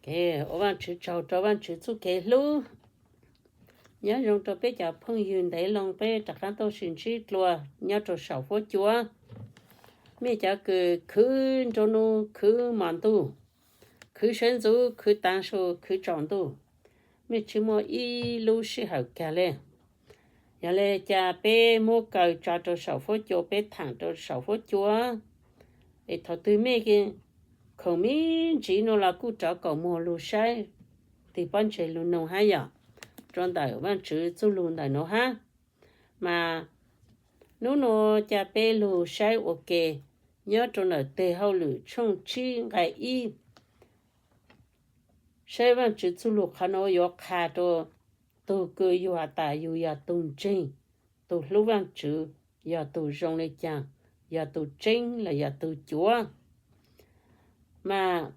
Ua Vaajtswv tsaug rau Vaajtswv txuj kev hlub. Nyob zoo rau peb cov phooj ywg ntev loo peb rov qaab tuaj sib ntsib dlua nyob rau saum huab cua. Mej cov kws khwv nruab nub khwv mo ntuj, khwv sawv ntxuv khwv taav su khwv tsaus ntuj, mej tsi muaj ib lub sij hawm kag le. Yog le cas peb muab kaw tso rau saum huab cua, peb thaam rau saum huab cua, es thaum twg mej khoom me ntsiv nuav los kuj rov kaum muag lug saib tig pob ntseg lug noog hab yom, rua ntawm Vaajtswv txuj lug ntawm nuav hab. Mas nub nuav ca peb lug saib ua ke nyob rau ntawm Teg Hauj Lwm tshooj tsib nqai ib. Saib Vaajtswv txuj lug qhov nuav yuav qha rua tug kws yug has tas yug yog tug ntseeg, tug hlub Vaajtswv, yog tug zoo le caag, yog tug tseeb los yog tug cuav. Mas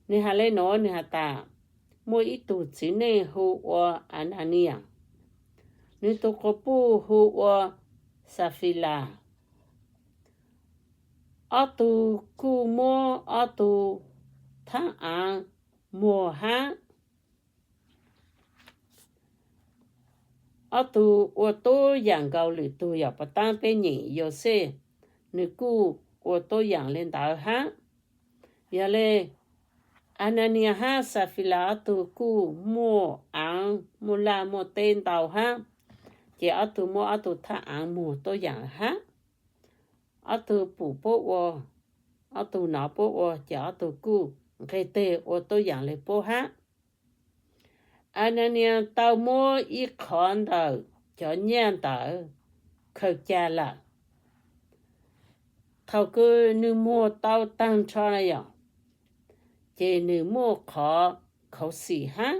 nwg has le nuav, nwg has tas muaj ib tug txiv neej hu ua Ananias, nwg tug quas puj hu ua Xafilas. Ob tug kuj muab ob tug thaab aav muag hab. Ob tug ua tuab yaam nkaus lwm tug, yog puas taab peb nyeem Yauxej, nwg kuj ua tuab yaam le ntawd hab. Yog le, Ananias hab Xafilas ob tug kuj muaj aav muaj laj muaj teb ntau hab, ces ob tug muab ob tug thaab aav muag tuab yaam hab. Ob tug pum puab ua, ob tug nov puab ua, ces ob tug kuj nqeg teg ua tuab yaam le puab hab. Ananias tau muab ib qhov ntawm cov nyaj ntawd khaws ca lawm. Thaum kws nwg muag tau taag nrho na yom, ces nwg muaj qhov khuv xim hab,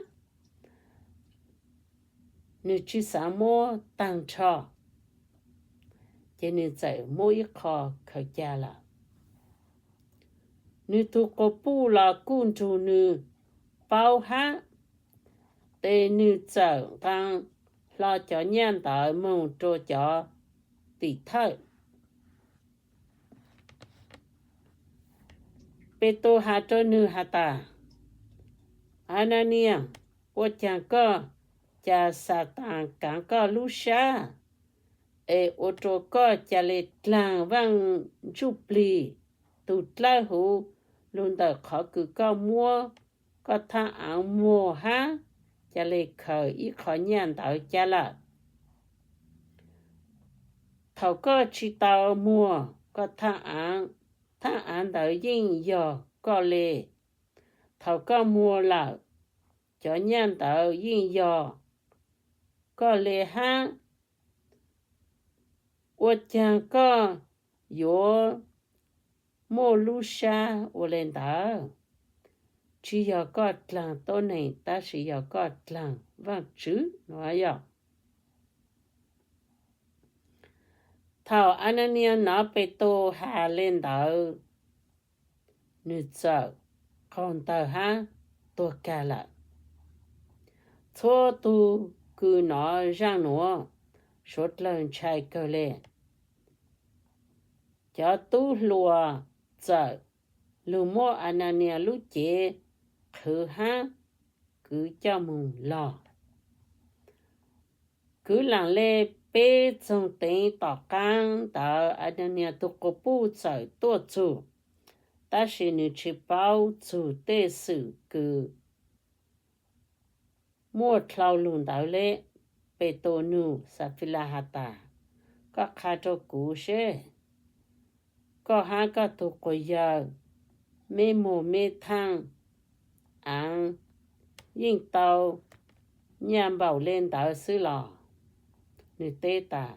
nwg tsi xaav muab taag nrho, ces nwg txawm muab ib qho khaws ca lawm. Nwg tug quas puj los kuj nrug nwg paub hab, tes nwg txawm nqaa hlo cov nyaj ntawd moog rua cov tim thawj. Petus has rua nwg has tas, Ananias, ua caag koj ca Xatas kaav koj lub sab, es ua rua koj ca le dlaag Vaaj Ntsuj Plig tug dlawb huv lug ntawm qhov kws koj muab koj thaab aav muag hab ca le khaws ib qho nyaj ntawd ca lawm? Thaum koj tsi tau muag koj thaab aav, thaab aav ntawd yeej yog koj le. Thaum koj muag lawm, cov nyaj ntawd yeej yog koj le hab. Ua caag koj yuav muaj lub sab ua le ntawd? Tsi yog koj dlaag tuab neeg, tab sis yog koj dlaag Vaajtswv no yog. Thaum Ananias nov Petus has le ntawd, nwg txawm qaug ntawg hab tuag kag lawm. Txhua tug kws nov zaaj nuav suav dlawg ntshai kawg le. Cov tub hluas txawm lug muab Ananias lub cev qhwv hab kwv coj moog lug. Kwv laam le peb txoog teev tom qaab ntawd Ananias tug quas puj txawm tuaj txug, tab sis nwg tsi paub txug tej xwm kws muaj dlhau lug ntawd le. Petus nug Xafilas has tas, koj qha rua kuv seb, koj hab koj tug quas yawg meb muag meb thaab aav yeej tau nyaj npaum le ntawd xwb los? Nwg teb tas,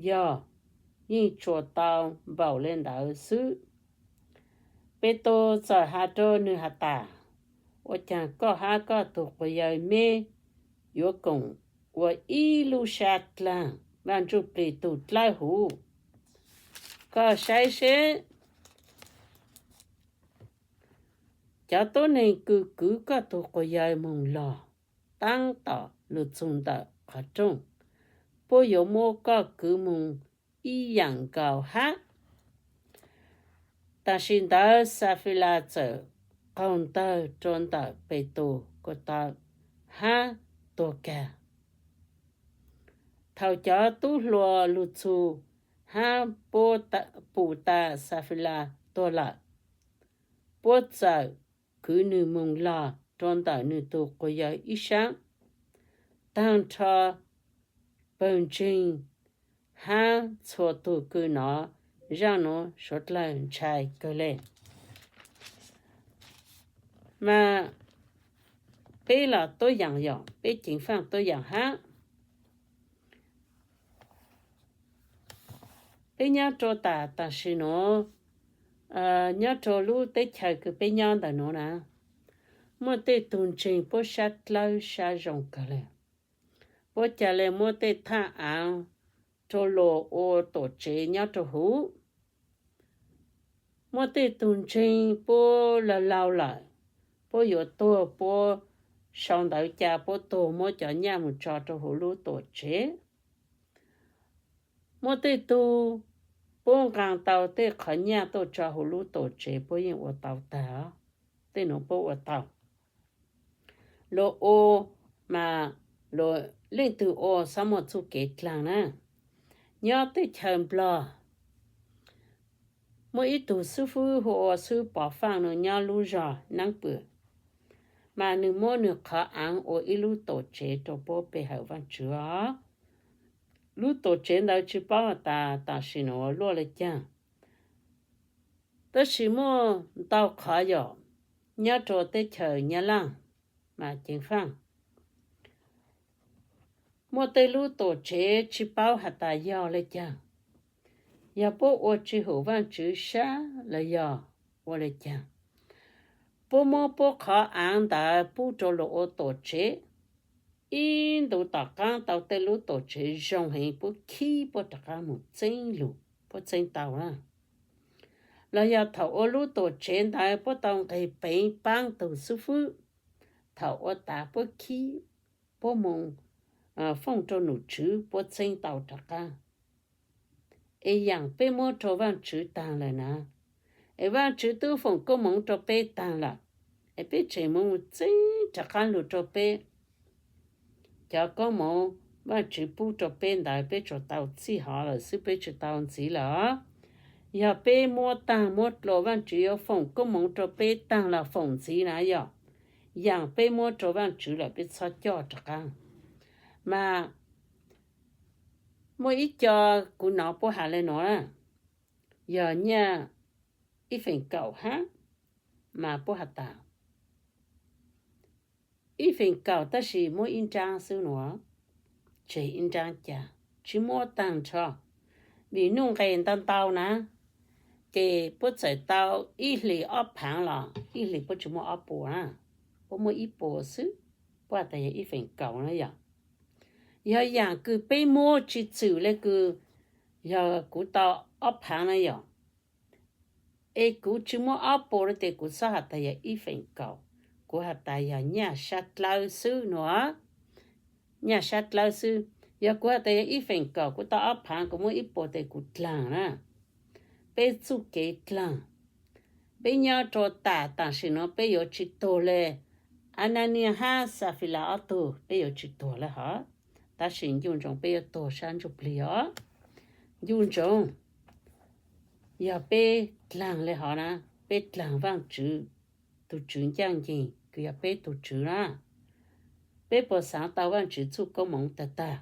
yog, yeej tsuas tau npaum le ntawd xwb. Petus txawm has rua nwg has tas, ua caag koj hab koj tug quas yawg meb yuav koom ua ib lub sab dlaag Vaaj Ntsuj Plig tug dlawb huv? Koj saib seb, cov tuab neeg kws kwv koj tug quas yawg moog lug taab tom lug txug ntawm qhov rooj, puab yuav muab koj kwv moog ib yaam nkaus hab. Tam sim ntawd Xafilas txawm qaug ntawg rau ntawm Petus ko taw hab tuag kag. Thaum cov tub hluas lug txug hab puab pum tas Xafilas tuag lawm, puab txawm kwv nwg moog lug rua ntawm nwg tug quas yawg ib saab, taag nrho pawg ntseeg hab txhua tug kws nov zaaj nuav suav dlawg ntshai kawg le. Mas peb los tuab yaam yog peb ceev faaj tuab yaam hab. Peb nyob rua tas tam sim nuav, nyob rua lub teb chaws kws peb nyob ntawm nuav na, muaj tej tug ntseeg puab sab dlawb sab zoo kawg le. Puab ca le muab tej thaaj aav rua luas ua tuam tsev nyob rua huv. Muaj tej tug ntseeg puab laug laug lawm, puab yuav tuag puab sau ntawv ca puab tuag muab cov nyaj mus tso rua huv lub tuam tsev. Muaj tej tug puab nqaa tau tej qhov nyaj tuaj tso huv lub tuam tsev puab yeej ua tau tag. Tej nuav puab ua tau. Luas ua mas luas leej twg ua xob muaj txuj kev dlaag na. Nyob teb chaws Nplog, muaj ib tug xwb fwb hu ua xwb Pov Faaj nws nyob lub zog Naab Pwm, mas nws muab nws qhov aav ua ib lub tuam tsev rua puab pe hawm Vaajtswv os. Lub tuam tsev ntawd tsi paub has tas tam sim nuav luaj le caag, tab sis muaj ntau qhov yog nyob rua teb chaws Nyab Laaj mas ceev faaj muaj tej lub tuam tsev tsi paub has tas yog le caag, yog puab ua tsi hum Vaajtswv sab los yog ua le caag. Puab muab puab qhov aav ntawd pub rua luas ua tuam tsev. Ib ntu tom qaab tau tej lub tuam tsev zoo heev puab khib puab rov qaab mus txeeb lug, puab txeeb tau na. Los yog thaum ua lub tuam tsev ntawd puab tau nqeg peev paab tug xwb fwb, thaum ua tas puab khib, puab mus fooj rua num tswv puab txeeb tau rov qaab. Es yaam peb muab rua Vaajtswv taag lawm na, es Vaajtswv tub foom koob moov rua peb taag lawm, es peb tseem mus txeeb rov qaab lug rua peb cov koob moov Vaajtswv pub rua peb ntawd, peb tsuas tau txij hov lawm xwb, peb tsi tau ntxiv lawm. Yog peb muab taag muab dlua Vaajtswv yuav foom koob moov rua peb taag los foom ntxiv na yog, yaam peb muab rua Vaajtswv lawm peb txhob coj rov qaab. Mas muaj ib co kuv nov puab has le nuav, yog nyaj ib feem kaum hab, mas puab has tas ib feem kaum tab sis muab ib nraab xwb nuav, tseg ib nraab cas tsi muab taag nrho, vim nuj nqes ntau ntau na, ces puab txawm tau ib hlis ob phaav los ib hlis puab tsi muaj ob puas na, puab muaj ib puas xwb, puab has tas yog ib feem kaum na yog. Yog yaam kws peb muab tsi txwm le kws yog kuv tau ob phaav na yog, es kuv tsi muaj ob puas le tes kuv txhob has tas yog ib feem kaum, kuv has tas yog nyaj sab dlawb xwb nuav, nyaj sab dlawb xwb. Yog kuv has tas yog ib feem kaum kuv tau ob phaav kuv muab ib puas tes kuv dlaag na. Peb txuj kev dlaag, peb nyob rua tas tam sim nuav peb yuav tsi tuag le Ananias hab Xafilas ob tug, peb yuav tsi tuag le hov, tab sis nco ntsoov peb yuav tuag sab ntsuj plig os. Nco ntsoov, yog peb dlaag le hov na, peb dlaag Vaajtswv, tug Tswv ncaaj nceeg kws yog peb tug Tswv na, peb puas xaav tau Vaajtswv txuj koob moov tag tag?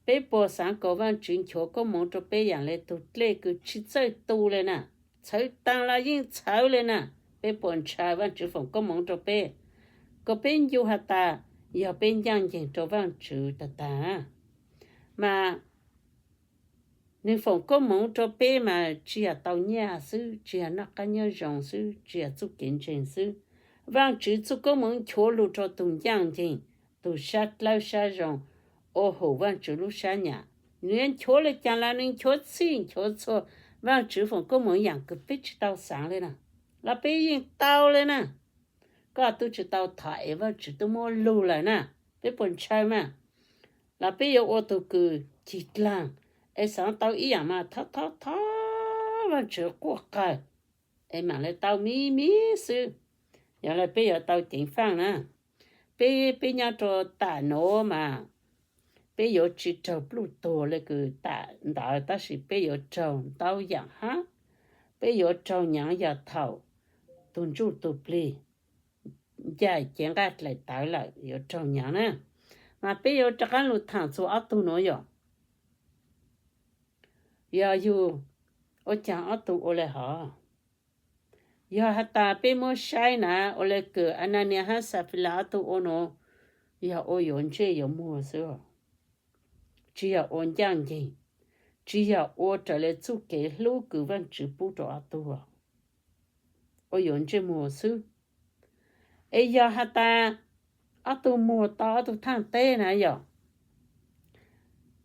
Peb puas xaav kom Vaajtswv nchuav koob moov rua peb yaam le tug dlej kws tsi txawj tu le na, txhawv taag los yeej txhawv le na? Peb puas ntshai Vaajtswv foom koob moov rua peb, kom peb ncu has tas yog peb ncaaj nceeg rua Vaajtswv tag tag? Mas nwg foom koob moov rua peb mas tsi yog tau nyaj xwb, tsi yog noj qab nyob zoo xwb, tsi yog txuj kev ntseeg xwb. Vaajtswv txuj koob moov nchuav lug rua tug ncaaj nceeg, tug sab dlawb sab zoo, ua hum Vaajtswv lub sab nyam. Nwg yuav nchuav le caag los nwg nchuav txhij nchuav txhua, Vaajtswv foom koob moov yaam kws peb tsi tau xaav le na, los peb yeej tau le na. Koj tub tsi tau thov es Vaajtswv tub muab lug lawm na, peb puas ntshai mas? Los peb yuav ua tug kws cig dlaag, es xaav tau ib yaam mas thov thov thov Vaajtswv quaj qawg, es maam le tau miv miv xwb. Yog li peb yuav tau ceev faj na. Peb, peb nyob rau tam nuav mas peb yuav tsi raug pluj tuag le kws tam ntawd, tab sis peb yuav raug ntau yaam hab. Peb yuav raug nyaav yog thaum tug ntsuj tug plig ncaim cev nqaj dlaim tawv lawm yuav raug nyaav na. Mas peb yuav rov qaab lug thaam txug ob tug nuav yom. Yog yug, ua caag ob tug ua le hov? Yog has tas peb muab saib na, ua le kws Ananias hab Xafilas ob tug ua nuav, yog ua yuav ntsej yuav muag xwb, tsi yog ua ncaaj nceeg, tsi yog ua raws le txuj kev hlub kws Vaajtswv pub rau ob tug, ua yuav ntsej muag xwb. Es yog has tas ob tug muag tau ob tug thaaj teb na yog,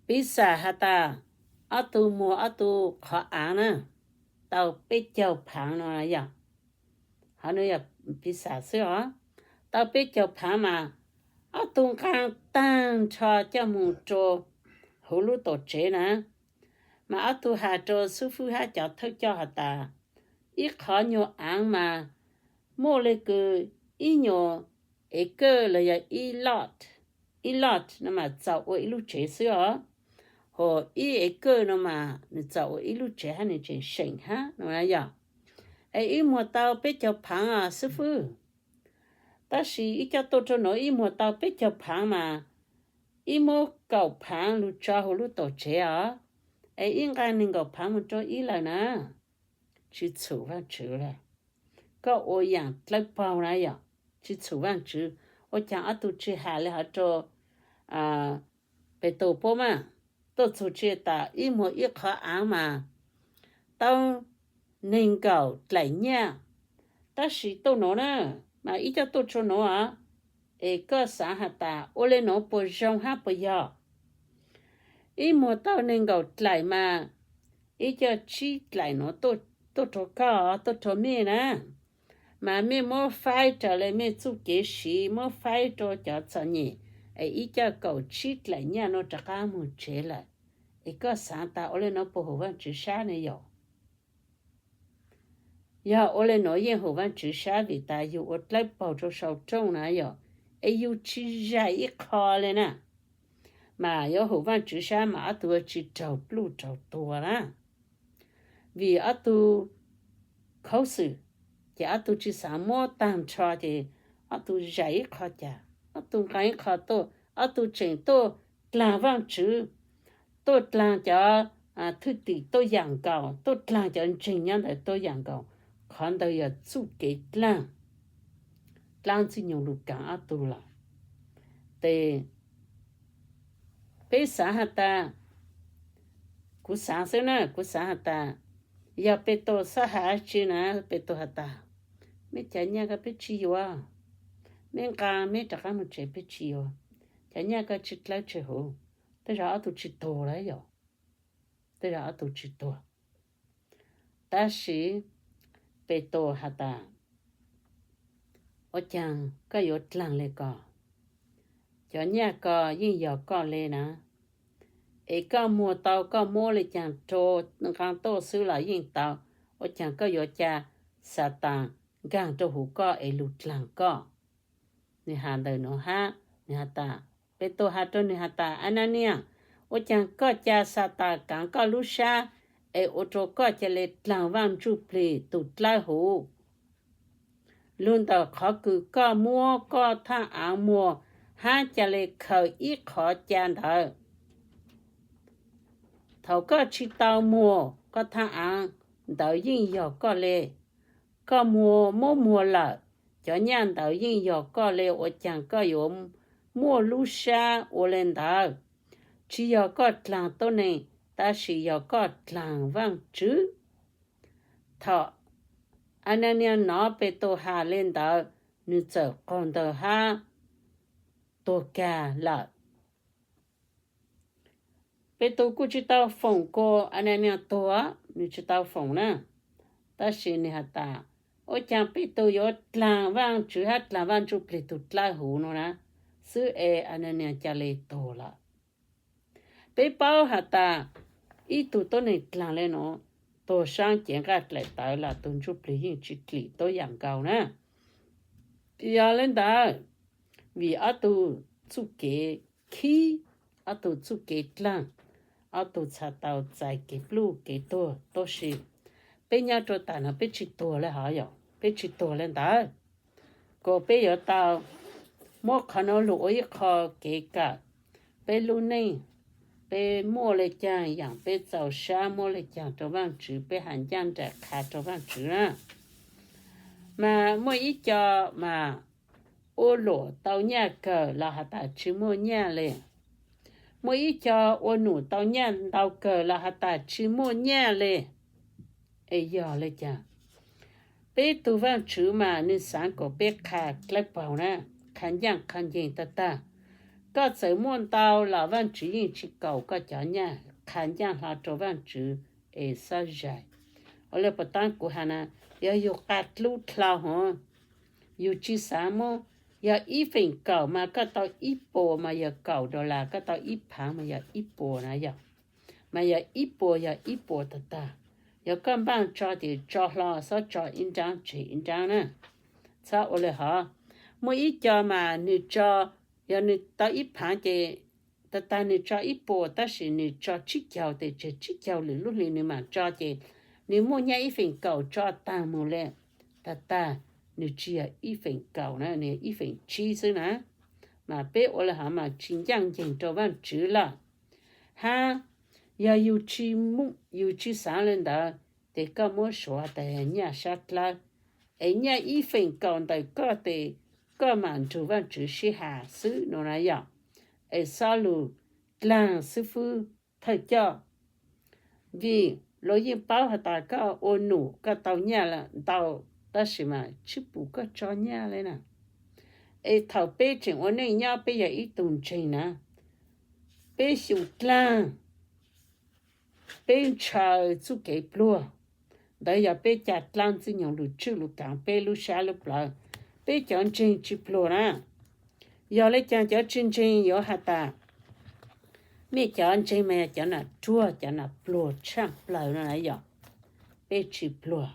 piv xam has tas ob tug muag ob tug qhov aav na, tau peb caug phaav no yog, hov nuav yog piv xam xwb os, tau peb caug phaav mas ob tug nqaa taag nrho coj moog rua huv lub tuam tsev na. Mas ob tug has rua xib fwb hab cov thawj coj has tas, ib qhov nyuag aav mas muaj le kws ib nyuag ev kawj los yog ib lot, ib lot no mas txaus ua ib lub tsev xwb os. Hos ib ev kawj no mas nws txaus ua ib lub tsev hab nws tseem seem hab no yog. Es wb muag tau peb caug phaav os xib fwb. Tab sis wb coj tuaj rua nuav wb muag tau peb caug phaav mas wb muab kaum phaav lug tso huv lub tuam tsev os. Es wb nqaa neeg nkaum phaav moog rua wb lawm na. Tsi txhum Vaajtswv le. Koj ua yaam dlawb paug na yog, tsi txhum Vaajtswv. Ua caag ob tug tsi has le hov rua Petus puab mas? Tuaj txug tsi tas ib muag ib qhov aav mas tau neeg nkaum dlaim nyaj. Tab sis tuaj nuav na, mas wb coj tuaj rua nuav os. Es koj xaav has tas ua le nuav puas zoo hab puas yog? Wb muag tau neeg nkaum dlaim mas wb coj tsib dlaim nuav tuaj rua koj, tuaj rua mej na. Mas mej muab faib raws le mej txuj kev siv, muab faib rua cov txom nyem, es wb coj kaum tsib dlaim nyaj nuav rov qab moog tsev lawm. Es koj xaav tas ua le nuav puas hum Vaajtswv sab ne yog? Yog ua le nuav yeej hum Vaajtswv sab vim tas yug ua dlawb paug rua sau rooj na yog, es yug tsi zais ib qho le na. Mas yuav hum Vaajtswv sab mas ob tug tsi raug pluj raug tuag na. Vim ob tug khaub xwm, ces ob tug tsi xaav muab taag nrho ces ob tug zais ib qho cas, ob tug nqaa ib qho tuaj, ob tug tseem tuaj dlaag Vaajtswv, tuaj dlaag cov thwj tim tuaj yaam nkaus, tuaj dlaag cov ntseeg nyob ntawd tuaj yaam nkaus. Qhov ntawd yog txuj kev dlaag, dlaab Ntxwg Nyoog lug kaav ob tug lawm. Tes peb xaav has tas, kuv xaav xwb na, kuv xaav has tas, yog Petus xob has tsi na, Petus has tas, mej cov nyaj ko peb tsi yuav, mej nqaa mej rov qaab moog tsev peb tsi yuav, cov nyaj ko tsi dlawb tsi huv, tej zag ob tug tsi tuag lawm yog, tej zag ob tug tsi tuag. Tab sis Petus has tas, ua caag koj yuav dlaag le ko? Cov nyaj ko yeej yog koj le na, es koj muag tau koj muab le caag rua nqaa tuaj xwb los yeej tau, ua caag koj yuav ca Xatas nkaag rua huv koj es lug dlaag koj? Nwg has ntawm nuav hab nwg has tas, Petus has rua nwg has tas, Ananias, ua caag koj ca Xatas kaav koj lub sab es ua rua koj ca le dlaag Vaaj Ntsuj Plig tug dlawb huv? Lug ntawm qhov kws koj muab koj thaaj aav muag hab ca le khaws ib qho ca ntawd. Thaum koj tsi tau muag, koj thaaj aav ntawd yeej yog koj le. Koj muab muag lawm, cov nyaj ntawd yeej yog koj le, ua caag koj yuav muaj lub sab ua le ntawd? Tsi yog koj dlaag tuab neeg, tab sis yog koj dlaag Vaajtswv. Thaum Ananias nov Petus has le ntawd, nwg txawm qaug ntawg hab tuag kag lawm. Petus kuj tsi tau foom kuas Ananias tuag, nwg tsi tau foom na. Tab sis nwg has tas, ua caag Petus yuav dlaag Vaajtswv hab dlaag Vaaj Ntsuj Plig tug dlawb huv nuav na, xwb es Ananias ca le tuag lawm. Peb paub has tas, ib tug tuab neeg dlaag le nuav, tuag saab cev nqaj dlaim tawv los tug Ntsuj Plig yeej tsi dlim tuab yaam nkaus na. Yog li ntawd, vim ob tug txuj kev khib, ob tug txuj kev dlaag, ob tug txhad tau txais kev pluj kev tuag, tab sis peb nyob rau tam no peb tsis tuag li hov yom, peb tsis tuag li ntawd. Kuas peb yuav tau muab qhov no lug ua ib qho kev kawm peb lub neej, peb muaj le caag yaam peb txaus sab muab le caag rau Vaajtswv, peb has ncaaj nraim qha rau Vaajtswv na. Mas muaj ib co mas ua luam tau nyaj kawg los has tas tsis muaj nyaj li. Muaj ib co ua num tau nyaj ntau kawg los has tas tsis muaj nyaj li. Es yog le caag? Peb tug Vaajtswv mas nwg xaav kuas peb qha dlawb paug na, qha ncaaj qha nceeg tag tag. Koj txawm muaj ntau los Vaajtswv yeej tsis kaum koj cov nyaj, qha ncaaj hlo rau Vaajtswv es xob zais. Ua le puas taab kuv has na, yog yug qaj dlub dlhau hov, yug tsis xaav muab, yog ib feem kaum mas koj tau ib puas mas yog kaum dollar, koj tau ib phaav mas yog ib puas na yog, mas yog ib puas yog ib puas tag tag. Yog koj npaaj tso ces tso hlo, xob tso ib nraab tseg ib nraab na. Txhob ua le hov. Muaj ib co mas nwg tso, yog nwg tau ib phaav ces tag tag nwg tso ib puas, tab sis nwg tso tsib caug tes tseg tsib caug lwm lub hli nwg maam tso ces nwg muaj nyaj ib feem kaum tso taag moog le. Tag tag nwg tsis yog ib feem kaum na, nwg yog ib feem tsib xwb na. Mas peb ua le hov mas tsis ncaaj nceeg rau Vaajtswv lawm. Hab yog yug tsis xaav le ntawd, tes koj muab suav tas nyaj sab dlawb, es nyaj ib feem kaum ntawm koj tes koj maam nrug Vaajtswv sib has xwb no na yom. Es xob lug dlaag xwb fwb thawj coj, vim luag yeej paub has tas koj ua num koj tau nyaj ntau, tab sis mas tsis pum koj tso nyaj le na. Es thaum peb tseem ua neej nyob peb yog ib tug ntseeg na, peb xyum dlaag, peb ntshaw txuj kev pluag. Ntawd yog peb ca dlaab Ntxwg Nyoog lug tswj lug kaav peb lub sab lub plawv. Peb cov ntseeg tsis pluag na. Yog le caag cov tsis ntseeg yuav has tas, mej cov ntseeg mas yog cov nam ruag cov nam pluag tshaaj plawg no na yom. Peb tsis pluag,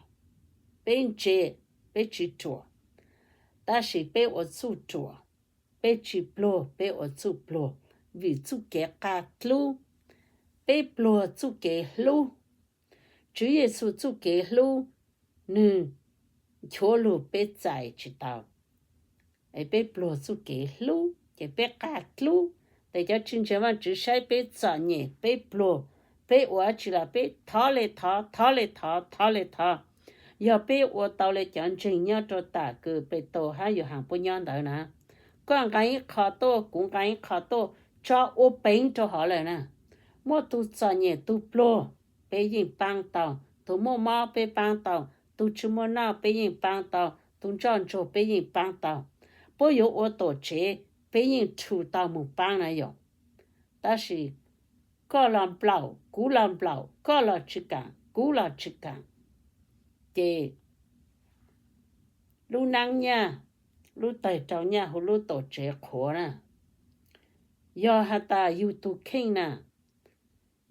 peb ntse, peb tsis ruam. Tab sis peb ua txuj ruam, peb tsis pluag, peb ua txuj pluag, vim txuj kev qaj dlub, peb pluag txuj kev hlub. Tswv Yexus txuj kev hlub, nwg nchuav lug peb txais tsis tau. Es peb pluag txuj kev hlub ces peb qaj dlub. Tes cov tsis ntseeg Vaajtswv saib peb txom nyem, peb pluag, peb ua dlaab tsi los peb thov le thov, thov le thov, thov le thov. Yog peb ua tau le cov ntseeg nyob rau tam kws Petus hab Yauhas puab nyob ntawd na, koj nqaa ib qho tuaj, kuv nqaa ib qho tuaj, tso ua peev rau hov lawm na. Muaj tug txom nyem tug pluag, peb yeej paab tau. Tug muaj mob peb paab tau, tug tsis muaj noj peb yeej paab tau, tug ntsoj ntsuag peb yeej paab tau. Puab yuav ua tuam tsev peb yeej rhu tau moog paab na yom. Tab sis koj los nplaum, kuv los nplaum, koj los tsis kaam, kuv los tsis kaam, ces lub naab nyaj, lub taig rau nyaj huv lub tuam tsev qhuav na. Yog has tas yug tug kheej na,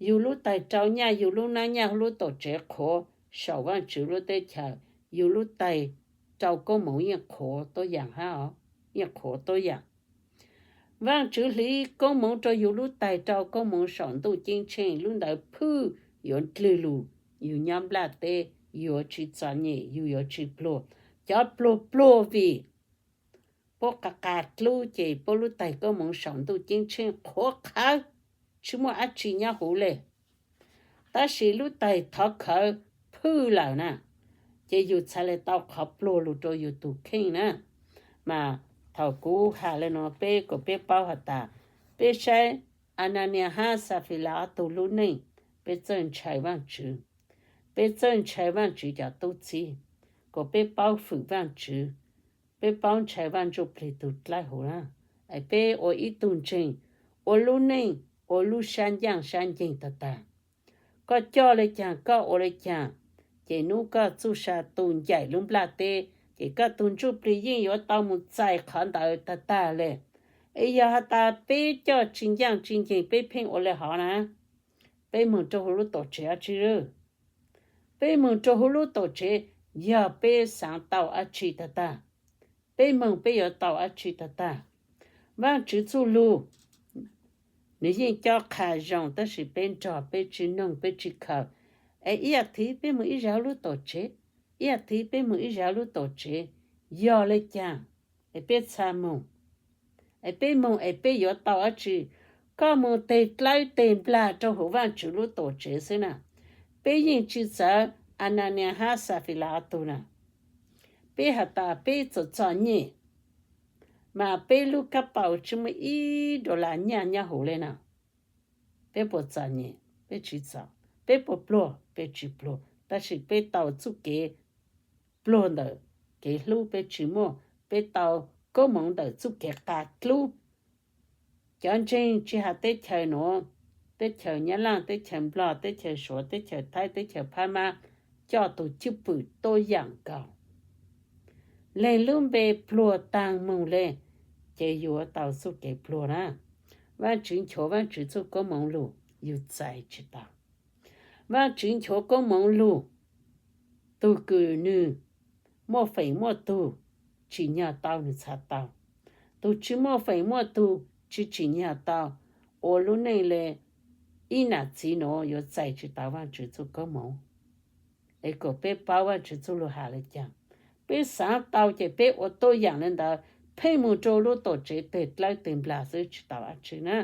yug lub taig rau nyaj, yug lub naab nyaj huv lub tuam tsev qhuav saum Vaajtswv lub teb chaws, yug lub taig rau koob moov yeej qhuav tuab yaam hab, yeej qhuav tuab yaam. Vaajtswv hliv koob moov rau yug lub taig rau koob moov saum ntuj ceeb tsheej, lub ntawd phwj yuav ndlwg lug, yug nyob nplaj teb yuav tsis txom nyem, yug yuav tsis pluag. Cov pluag pluag vim puab qas qas dlub ces puab lub taig koob moov saum ntuj ceeb tsheej qhuav qhawv, tsis muaj dab tsi nyob huv le. Tab sis lub taig thov khawv phwj lawm na, ces yug txhad le tau qhov pluag lug rau yug tug kheej na. Mas thaum kuv has le nuav peb kom peb paub has tas, peb saib Ananias hab Xafilas ob tug lub neej, peb txawj ntshai Vaajtswv. Peb txawj ntshai Vaajtswv cov tub txib, kom peb paub fwm Vaajtswv, peb paub ntshai Vaaj Ntsuj Plig tug dlawb huv na. Es peb ua ib tug ntseeg, ua lub neej, ua lub sab ncaaj sab nceeg tag tag. Koj coj le caag, koj ua le caag, ces nub koj txuj sa tu ncaim lub nplaj teb, ces koj tug Ntsuj Plig yeej yuav tau mus txais qhov ntawd tag tag le. Es yog has tas peb coj tsis ncaaj tsis nceeg, peb pheej ua le hov na, peb moog rua huv lub tuam tsev dab tsi? Peb moog rua huv lub tuam tsev yog peb xaav tau dab tsi tag tag? Peb moog peb yuav tau dab tsi tag tag? Vaajtswv txuj lug nwg yeej cob qha zoo, tab sis peb nrog peb tsi noog peb tsi khaws. Es ib yaam thiv peb moog ib zag lub tuam tsev, ib yaam thiv peb moog ib zag lub tuam tsev, yog le caag es peb txha moog? Es peb moog es peb yuav tau dab tsi? Koj moog teg dlawb teg nplag rua huv Vaajtswv lub tuam tsev xwb na. Peb yeej tsi txawv Ananias hab Xafilas ob tug na. Peb has tas peb txom txom nyem, mas peb lub kab paus tsi muaj ib dollar nyaj nyob huv le na. Peb puas txom nyem? Peb tsi txom. Peb puas pluag? Peb tsi pluag, tab sis peb tau txuj kev pluag ntawm kev hlub peb tsi muaj, peb tau koob moov ntawm txuj kev qas dlub. Cov ntseeg tsi has teb chaws nuav, teb chaws Nyab Laaj, teb chaws Nplog, teb chaws Suav, teb chaws Thaib, teb chaws Phab Mab, coj tug cwj pwm tuab yaam nkaus. Leej lub npe pluag taag moog le, ces yuav tau txuj kev pluag na. Vaajtswv nchuav Vaajtswv txuj koob moov lug, yug txais tsi tau. Vaajtswv nchuav koob moov lug, tug kws nwg muaj feem muaj tug tsim nyog tau nwg txha tau. Tug tsi muaj feem muaj tug tsi tsim nyog tau, ua lub neej le ib nam txiv nuav yuav txais tsi tau Vaajtswv txuj koob moov. Es kom peb paub Vaajtswv txuj lug has le caag. Peb xaav tau ces peb ua tuab yaam le ntawd, pheej moog rua lub tuam tsev teg dlawb teg nplag xwb tsi tau dab tsi na.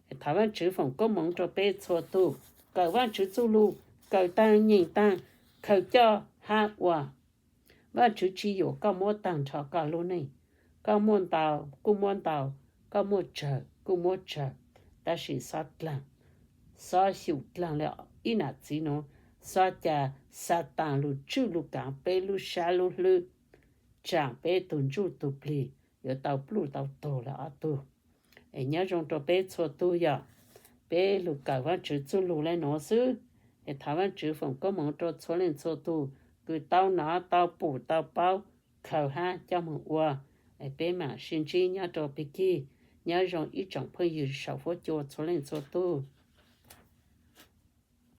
Es thov Vaajtswv foom koob moov rua peb txhua tug, kawm Vaajtswv txuj lug, kawm taag nyeem taag, khaws coj hab ua. Vaajtswv tsi yuam koj muab taag nrho koj lub neej. Koj muaj ntau kuj muab ntau, koj muaj tsawg kuj muab tsawg, tab sis xob dlaag, xob xyum dlaag le ib nam txiv nuav, xob ca Xataan lug tswj lug kaav peb lub sab lub hlwb, tsaam peb tug ntsuj tug plig yuav tau pluj tau tuag le ob tug. Es nyob zoo rua peb txhua tug yog, peb lug kawm Vaajtswv txuj lug le nuav xwb. Es thov Vaajtswv foom koob moov rua txhua leej txhua tug kws tau nov tau pum tau paub, khaws hab coj moog ua. Es peb maam sib ntsib nyob rua pig kig. Nyob zoo ib tsoom phooj ywg saum fuab cua txhua leej txhua tug.